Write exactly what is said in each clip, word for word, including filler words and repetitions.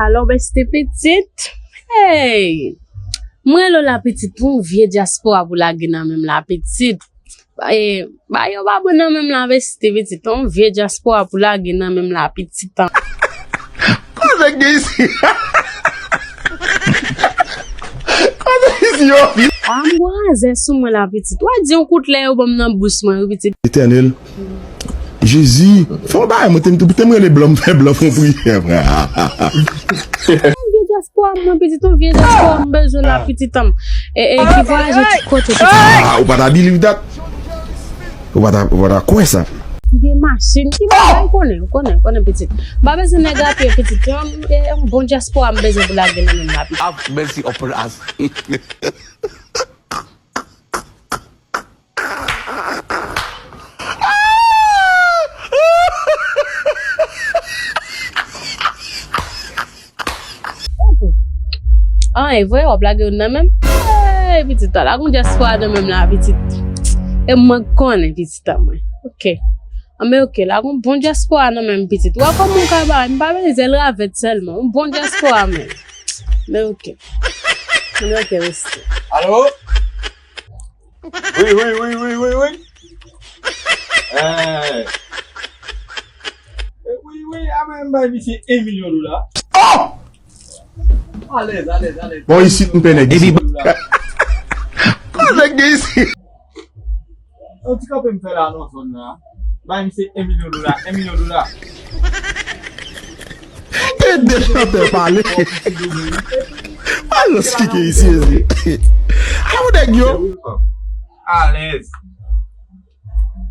Alò, bèste pitit. Hey! Mwen rele w la pitit pou yon vye dyaspora pou lage nan men m la pitit. E, ba yo pa bon nan men m la bèste pitit. Yon vye dyaspora pou lage nan men m la pitit an. Koze k gen isi? Koze isi yo? A, m gon razè sou mwen la pitit. W a di yon kout lè yo ban m nan bous mwen wi pitit. Etènèl. Jezi, fè yon bagay, mwen te, te m rele blan, m fè blan fè yon priyè, frè. Yon vye dyaspora mwen pitit, yon vye dyaspora m bezwen la pitit an. E, e, ki vwayaje tout kote pitit. Ah, ou pa ta believe that? Ou pa ta, ou pa ta kwè sa? Ki gen machin, ki bagay, ou konnen, ou konnen, ou konnen pitit. M pa bezwen nèg apye pitit, yon, e, yon bon dyaspora m bezwen pou lage nan men m la pitit. Have mercy upon us. An, e vre, w ap lage youn nan men m? Ey, pitit, la gon dyaspora nan men m la, pitit. E mwen k konnen, pitit an mwen. Oke. Anben, oke, la gon bon dyaspora nan men m, pitit. Ou wè kòman m ka bay, m pa bezwen zèl ravèt sèlman. Yon bon dyaspora, men. Men oke. Men oke, reste. Alo? Wi, wi, wi, wi, wi, wi. Eh. Eh, wi, wi, a mwen m bay misye en milyon dola. Oh! Alèz, alèz, alèz. Bon, isit m pè nèg isit. Koze k gen isit? Yon ti kanpe m fè la nan zòn nan. Bay misye en milyon dola, en milyon dola. Ede chantè pale. Alòs ki gen isi, isi. A ou nèg yo? Alèz.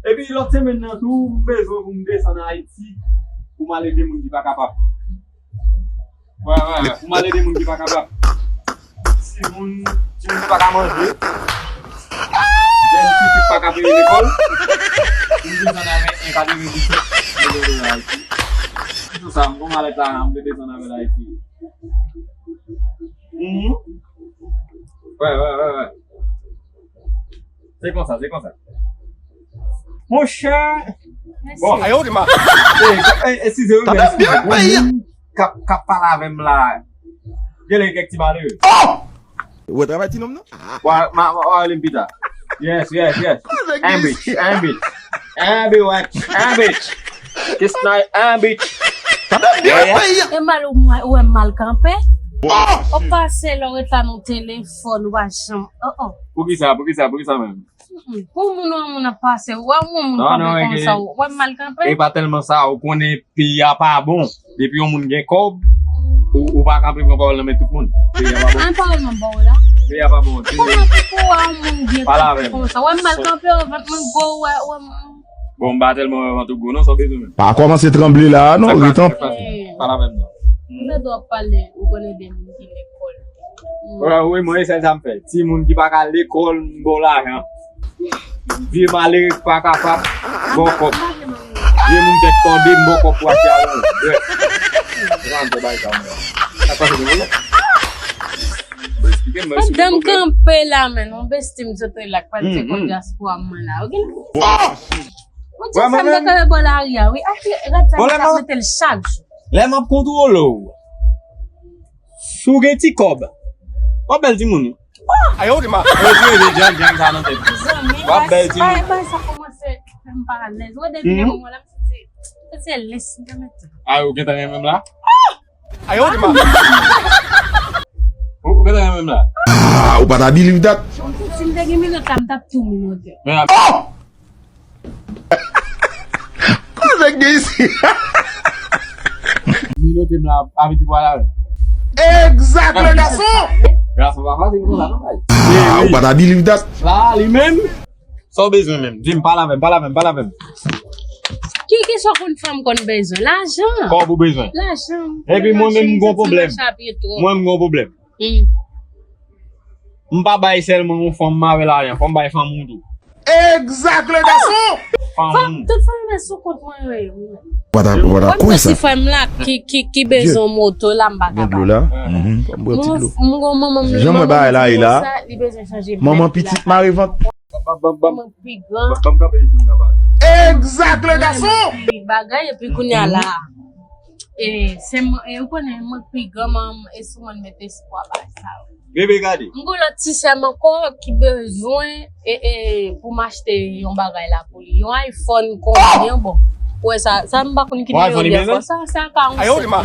Epi lòt semèn nan tou, m bezwen pou m desann Ayiti pou m al ede moun ki pa kapab. Wè, wè, wè. Pou m al ede moun ki pa kapab. Timoun, timoun ki pa ka manje. Jèn fi ki pa ka peye lekòl. Moun ki desann avè en katrevenndisèt milyon dola Ayiti. Se pou sa, m gon malèt la, m te desann avè l Ayiti. Mhm. Wè, wè, wè, wè. Se konsa, se konsa. Monchè. Bon. Ayo, di ma. Eh, eh, eskize wi, men eskize. Gon moun k ap, k ap pale avè m la. Genlè kèk ti malere. Oh! Ou wè travay ti nonm nan? Wa, ma, ma, wa, rele m pita. Yes, yes, yes. Ambich, ambich. Ambi wach, ambich. Kisnay, ambich. Sa bèl byen peyi a. E mal ou mwen, ou wè m mal kanpe? Ou pase lè w ret la nan telefòn, ou pa janm. Oh, oh. Poukisa, poukisa, poukisa menm? Mm-mm. Pou moun, yon moun ap pase, ou wè yon moun kanpe konsa, ou wè m mal kanpe? E pa tèlman sa, ou konnen peyi a pa bon. Depi yon moun gen kòb, ou, ou pa kanpe pran pawòl nan men tout moun. Peyi a pa bon. An pawòl mwen ba w la. Peyi a pa bon. Kòman pou, pou wè yon moun gen kòb konsa? Ou wè m mal kanpe, ou wè vant mwen gwo, ou wè, ou wè m Bon, m pa tèlman wè vant ou gwo non, sa w bezwen menm? Pa kòmanse tranble la a non, ret anpè. Pale avè m non. Ou mèt w ap pale, ou konnen de moun ki lekòl. Wi, mwen, e sèl sa m fè. Timoun ki pa ka lekòl, m ba w lajan. Vye malere ki pa kapab, m ba w kòb. Vye moun tèt kòde, m ba w kòb pou achte alon. Brèf. Se pa m fè bagay sa, mwen. Sa k pase, mwen? Bon, eksplike m, eksplike m, ok? Pandan m kanpe la, men, yon besti m sot rele ak pral se kòb dyaspora mwen la, ok? Ou di sa m te kanpe bò lari a, wi. Ak rad sa, m t ap mete l chak jou. Lè m ap kontwole w, si w gen ti kòb, w ap bèl timoun, wi. Ayo, di ma. Retire de djang, djang sa nan tèt ou. W ap bèl timoun. Bay, bay, sa kòmanse fè m pa alèz. Ou wè depi lè mwen la, m santi, santi lès m te mete. Ayo, ou gentan renmen m la? Ayo, di ma. Ou, ou gentan renmen m la? Ah, ou pa ta believe that. Si m te gen minòt la, m t ap tou minote. Men la. Koze k gen isi? Minote m la, avè ti pwa la. Egzak, le gason. Gason pa fasil konsa non, bay. Ah, ou pa ta believe that. La, li menm. Sa w bezwen menm? Di m, pale avè m, pale avè m, pale avè m. Ki, ki sa w konn fè m konn bezwen? Lajan. Kòb ou bezwen? Lajan. Epi mwen menm m gon pwoblèm. Mwen menm m gon pwoblèm. Hmm. M pa bay sèlman yon fanm m avè lajan, fò m bay fanm ou tou. Egzak, le gason! Fanm ou. Tout fanm yo sou kont mwen yo ye, wi. Ou pa ta, ou pa ta kwè sa. Ti frè m la ki, ki, ki bezwen moto la, m pa kapab. Gen dlo la? Mhm. Fò m bwè ti dlo. M gon manman m, jan mwen bay la, e la. Li bezwen chanje. Manman pitit mare vant. Ban m, ban m, ban m. Mwen pi gran. Ban m kanpe isit, m ka pale. Egzak, le gason! Pi bagay, epi kounye a la. E se mwen, e ou konnen mwen pi granman e sou mwen mete espwa bagay sa yo. Bebe gade. M gon lòt ti sè m ankò ki bezwen e, e pou m achte yon bagay la pou li. Yon iPhone konbyen bon. Ou wè sa, sa m pa konn ki Yon nimewo iPhone li li ankò. bezwen? Sa, sa ka yon Ayo, li ma.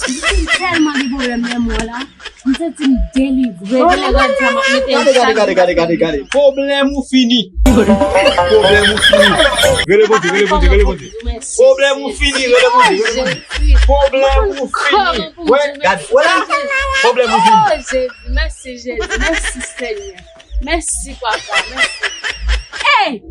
M tèlman gen pwoblèm nan mwen la. M santi m delivre. Gen lè gad sa m ap mete Gade, gade, gade, gade, gade, gade. Pwoblèm ou fini. Pwoblèm ou fini. Rele Bondye, rele Bondye, rele Bondye. Pwoblèm ou fini, rele Bondye, rele Bondye. Pwoblèm ou fini. Wè, gade, wè la. Pwoblèm ou fini. Oh, Jezi, mèsi, Jezi, mèsi, Senyè. Mèsi, Papa, mèsi. Hey!